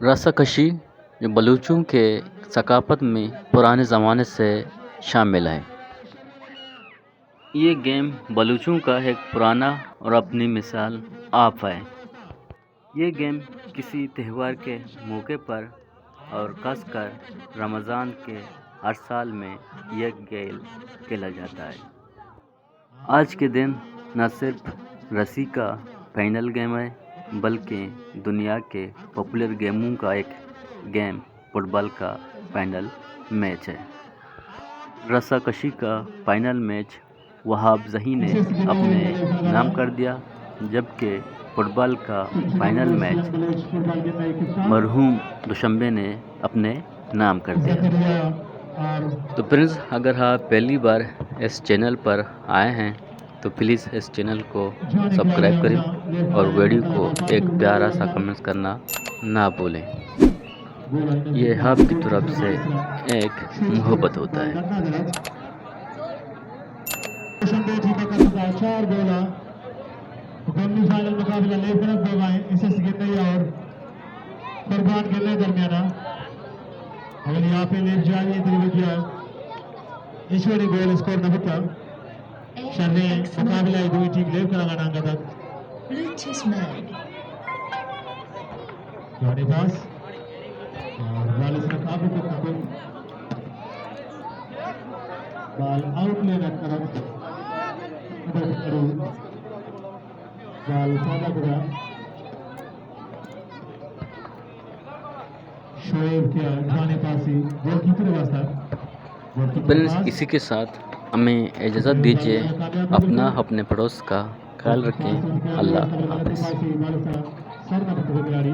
رسہ کشی یہ بلوچوں کے ثقافت میں پرانے زمانے سے شامل ہے۔ یہ گیم بلوچوں کا ایک پرانا اور اپنی مثال آپ ہے۔ یہ گیم کسی تہوار کے موقع پر اور خاص کر رمضان کے ہر سال میں یہ گیم کھیلا جاتا ہے۔ آج کے دن نہ صرف رسی کا فائنل گیم ہے، بلکہ دنیا کے پاپولر گیموں کا ایک گیم فٹ بال کا فائنل میچ ہے۔ رسہ کشی کا فائنل میچ وہاب زہی نے اپنے نام کر دیا، جبکہ فٹ بال کا فائنل میچ مرحوم دوشمبے نے اپنے نام کر دیا۔ تو فرینڈز، اگر آپ پہلی بار اس چینل پر آئے ہیں تو پلیز اس چینل کو سبسکرائب کریں اور ویڈیو کو ایک پیارا سا کمنٹس کرنا نہ بھولیں۔ یہ آپ کی طرف سے ایک محبت ہوتا ہے۔ دوشمبے ٹیم ءِ کسک ءَ چار گول ءَ سیمی فائنل مقابلہ لیب کنگ بوگ ءَ اِنت، ایس ایس گنئی اور قربان گنئی درمیان ءَ۔ اولی ہاف ءِ لیب جاری اِنت، دروگی ءَ ہچ وڑیں گول اسکور نہ بوتگ۔ شریں مقابلہ ءَ دوئیں ٹیم لیب کنگ ءَ نام گتگ۔ جوانیں پاس۔ اور بال ءَ سرا قابو کت نہ کت۔ بال آؤٹ لائن ءِ طرف۔ بال سادہ کتا۔ شعیب کیا جوانیں پاسے گول کیپر ءِ واستہ۔ گول کیپر ءِ پاس۔ فرینڈز، اسی کے ساتھ ہمیں اجازت دیجیے۔ اپنا، اپنے پڑوس کا خیال رکھیں۔ اللہ حافظ۔ سر نہ پکڑے کھلاڑی۔